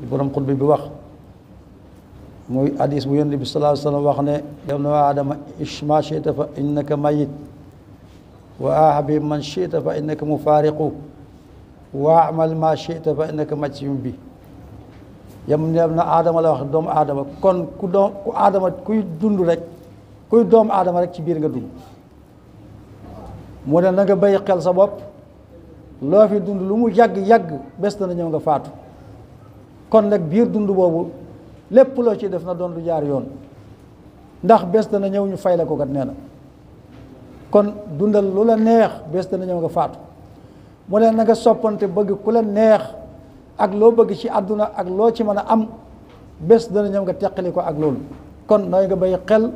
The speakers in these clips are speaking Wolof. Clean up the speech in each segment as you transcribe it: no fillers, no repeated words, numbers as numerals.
borom xutba bi wax muy hadis bu yonent bi sallallahu alayhi wa sallam wax ne yow na waa adama ish ma chita fa innaka mayit wa ahbib man chita fa innaka mufaariqu wa amal ma chita fa innaka majziyun bi yam ne na aadama la wax doomu aadama kon ku aadama kuy dund rek kuy doomu aadama rek ci biir nga dund mu ne na nga bàyyi xel sa bopp loo fi dund lu mu yàgg-yàgg bés dana ñëw nga faatu kon nag biir dund boobu lépp loo ci def na doon lu jaar yoon ndax bés dana ñëw ñu fay la ko kat nee na kon dundal lu la neex bés dana ñëw nga faatu mu ne na nga soppante bëgg ku la neex ak loo bëgg ci àdduna ak loo ci mën a am bés dana ñëw nga teqali ko ak loolu kon nooy nga bàyyi xel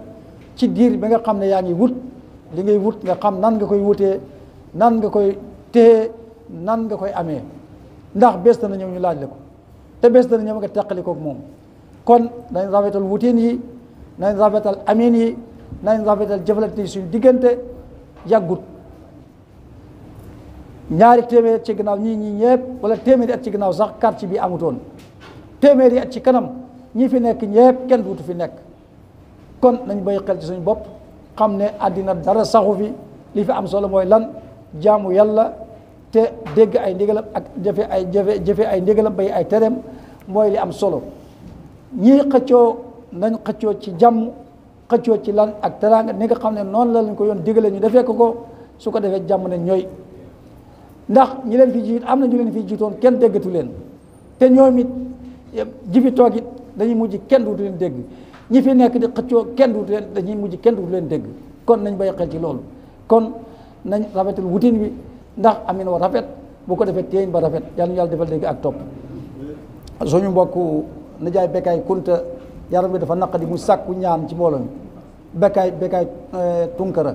ci diir bi nga xam ne yaa ngi wut li ngay wut nga xam nan nga koy wutee nan nga koy téye nan nga koy amee ndax bés dana ñëw ñu laaj la ko te bés dana ñëw nga teqali kook moom kon nañ rafetal wutiin yi nañ rafetal amin yi nañ rafetal jëflante yi suñu diggante yàggut ñaari téeméer ci ginnaaw ñii ñëpp wala téeméeri at ci ginnaaw sax quartier bi amutoon téeméeri at ci kanam ñi fi nekk ñëpp kenn duutu fi nekk kon nañ bàyyi xel ci suñu bopp xam ne àddina dara saxu fi li fi am solo mooy lan jaamu yàlla te dégg ay ndigalam ak jëfe ay ndigalam bay ay tereem mooy li am solo ñii xëccoo nañ xëccoo ci jàmm xëccoo ci lan ak teraanga ni nga xam ne noonu la lañ ko yoon digale ñu defee ko su ko defee jàmm ne ñooy ndax ñi leen fi jiit am na ñu leen fi jiitoon kenn déggatu leen te ñoom it jifi toog it dañuy mujj kenn duutu leen dégg ñi fi nekk di xëccoo kenn duutu leen dañuy mujj kenn duutu leen dégg kon nañ bàyyi xel ci loolu kon nañ rafetal wutin wi ndax amin wa rafet bu ko defee téeñ ba rafet yàlla ñu yàlla defal dégg ak topp suñu mbokk nijaay Bekkaay Kunta yaram bi dafa naqadi mu sàkku ñaan ci mbooloo mi Bekkaay Tunkara